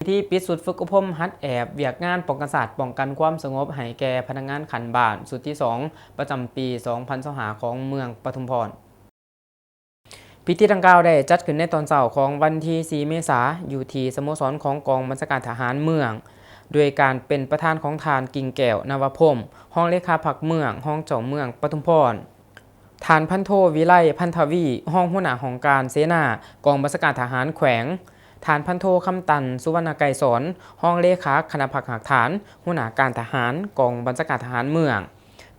ພິທີປິດຊຸດຝຶກອົບຮົມຫັດແອບວຽກງານປ້ອງກັນຊາດ, ປ້ອງກັນຄວາມສະຫງົບໃຫ້ແກ່ພະນັກງານຂັ້ນບ້ານຊຸດທີສອງ ປະຈຳປີສອງພັນຊາວຫ້າ ຂອງເມືອງປະທຸມພອນ. ພິທີດັ່ງກ່າວໄດ້ຈັດຂຶ້ນໃນຕອນເຊົ້າຂອງວັນທີສີ່ ເມສາ ຢູ່ທີ່ສະໂມສອນຂອງກອງບັນຊາການທະຫານເມືອງ ໂດຍການເປັນປະທານຂອງທ່ານ ກິ່ງແກ້ວ ນະວະພົມ ຮອງເລຂາພັກເມືອງ, ຮອງເຈົ້າເມືອງປະທຸມພອນ, ທ່ານພັນໂທ ວິໄລ ພັນທະວີ ຮອງຫົວໜ້າຫ້ອງການເສນາ ກອງບັນຊາການທະຫານແຂວງ, ທ່ານພັນໂທ ຄຳຕັນ ສຸວັນນະໄກສອນ ຮອງເລຂາຄະນະພັກຮາກຖານ ຫົວໜ້າການທະຫານ ກອງບັນຊາການທະຫານເມືອງ,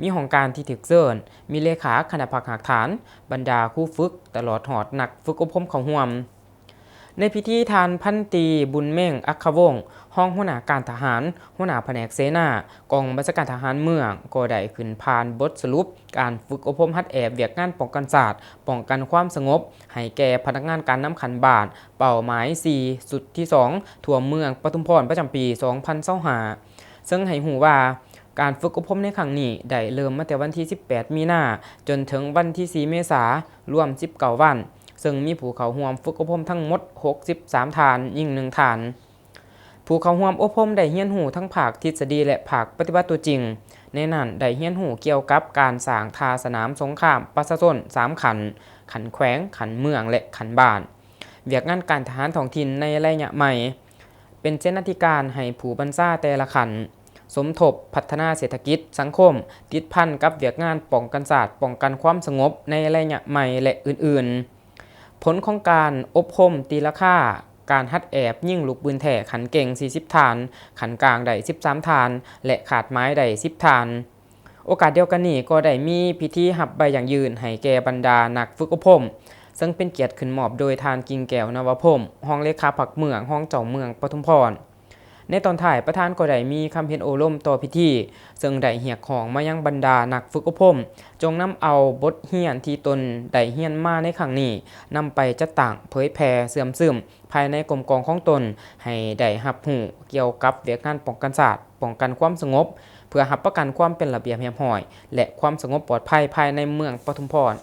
ມີຫ້ອງການທີ່ຖືກເຊີນ, ມີເລຂາຄະນະພັກຮາກຖານ, ບັນດາຄູຝຶກ ຕະຫຼອດຮອດນັກຝຶກອົບຮົມເຂົ້າຮ່ວມ. ໃນພິທີ ທ່ານພັນຕີ ບຸນເມັງ ອັກຂະວົງ ຮອງຫົວໜ້າການທະຫານ, ຫົວໜ້າພະແນກເສນາ ກອງບັນຊາການທະຫານເມືອງ ກໍໄດ້ຂຶ້ນຜ່ານບົດສະຫຼຸບການຝຶກອົບຮົມຫັດແອບວຽກງານປ້ອງກັນຊາດ, ປ້ອງກັນຄວາມສະຫງົບ ໃຫ້ແກ່ພະນັກງານການນຳຂັ້ນບ້ານເປົ້າໝາຍສີ່ ຊຸດທີສອງ ທົ່ວເມືອງປະທຸມພອນ ປະຈຳປີສອງພັນຊາວຫ້າ ເຊິ່ງໃຫ້ຮູ້ວ່າ ການຝຶກອົບຮົມໃນຄັ້ງນີ້ໄດ້ເລີ່ມມາແຕ່ວັນທີສິບແປດ ມີນາ ຈົນເຖິງວັນທີສີ່ ເມສາ ລວມສິບເກົ້າວັນ, ເຊິ່ງມີຜູ້ເຂົ້າຮ່ວມຝຶກອົບຮົມທັງໝົດຫົກສິບສາມທ່ານ, ຍິງໜຶ່ງທ່ານ. ຜູ້ເຂົ້າຮ່ວມອົບຮົມໄດ້ຮຽນຮູ້ທັງພາກທິດສະດີ ແລະ ພາກປະຕິບັດຕົວຈິງ, ໃນນັ້ນໄດ້ຮຽນຮູ້ກ່ຽວກັບການສ້າງທ່າສະໜາມສົງຄາມປະຊາຊົນສາມຂັ້ນ, ຂັ້ນແຂວງ, ຂັ້ນເມືອງ ແລະ ຂັ້ນບ້ານ, ວຽກງານການທະຫານທ້ອງຖິ່ນໃນໄລຍະໃໝ່, ເປັນເສນາທິການໃຫ້ຜູ້ບັນຊາແຕ່ລະຂັ້ນ, ສົມທົບພັດທະນາເສດຖະກິດສັງຄົມ ຕິດພັນກັບວຽກງານປ້ອງກັນຊາດ, ປ້ອງກັນຄວາມສະຫງົບໃນໄລຍະໃໝ່ ແລະ ອື່ນໆ. ຜົນຂອງການອົບຮົມຕີລາຄາ, ການຫັດແອບຍິງລູກປືນແທ້ຂັ້ນເກັ່ງສີ່ສິບທ່ານ, ຂັ້ນກາງໄດ້ສິບສາມທ່ານ ແລະ ຄາດໝາຍໄດ້ສິບທ່ານ. ໂອກາດດຽວກັນນີ້ກໍໄດ້ມີພິທີຮັບໃບຢັ້ງຢືນໃຫ້ແກ່ບັນດານັກຝຶກອົບຮົມ, ເຊິ່ງເປັນກຽດຂຶ້ນມອບໂດຍທ່ານ ກິ່ງແກ້ວ ນະວະພົມ ຮອງເລຂາພັກເມືອງ, ຮອງເຈົ້າເມືອງປະທຸມພອນ. ໃນຕອນທ້າຍ, ປະທານກໍໄດ້ມີຄຳເຫັນໂອ້ລົມຕໍ່ພິທີ, ເຊິ່ງໄດ້ຮຽກຮ້ອງມາຍັງບັນດານັກຝຶກອົບຮົມ, ຈົ່ງນຳເອົາບົດຮຽນທີ່ຕົນໄດ້ຮຽນມາໃນຄັ້ງນີ້, ນຳໄປຈັດຕັ້ງ, ເຜີຍແຜ່, ເຊື່ອມຊຶມ ພາຍໃນກົມກອງຂອງຕົນ ໃຫ້ໄດ້ຮັບຮູ້ກ່ຽວກັບວຽກງານປ້ອງກັນຊາດ, ປ້ອງກັນຄວາມສະຫງົບ, ເພື່ອຮັບປະກັນຄວາມເປັນລະບຽບຮຽບຮ້ອຍ ແລະ ຄວາມສະຫງົບປອດໄພພາຍໃນເມືອງປະທຸມພອນ.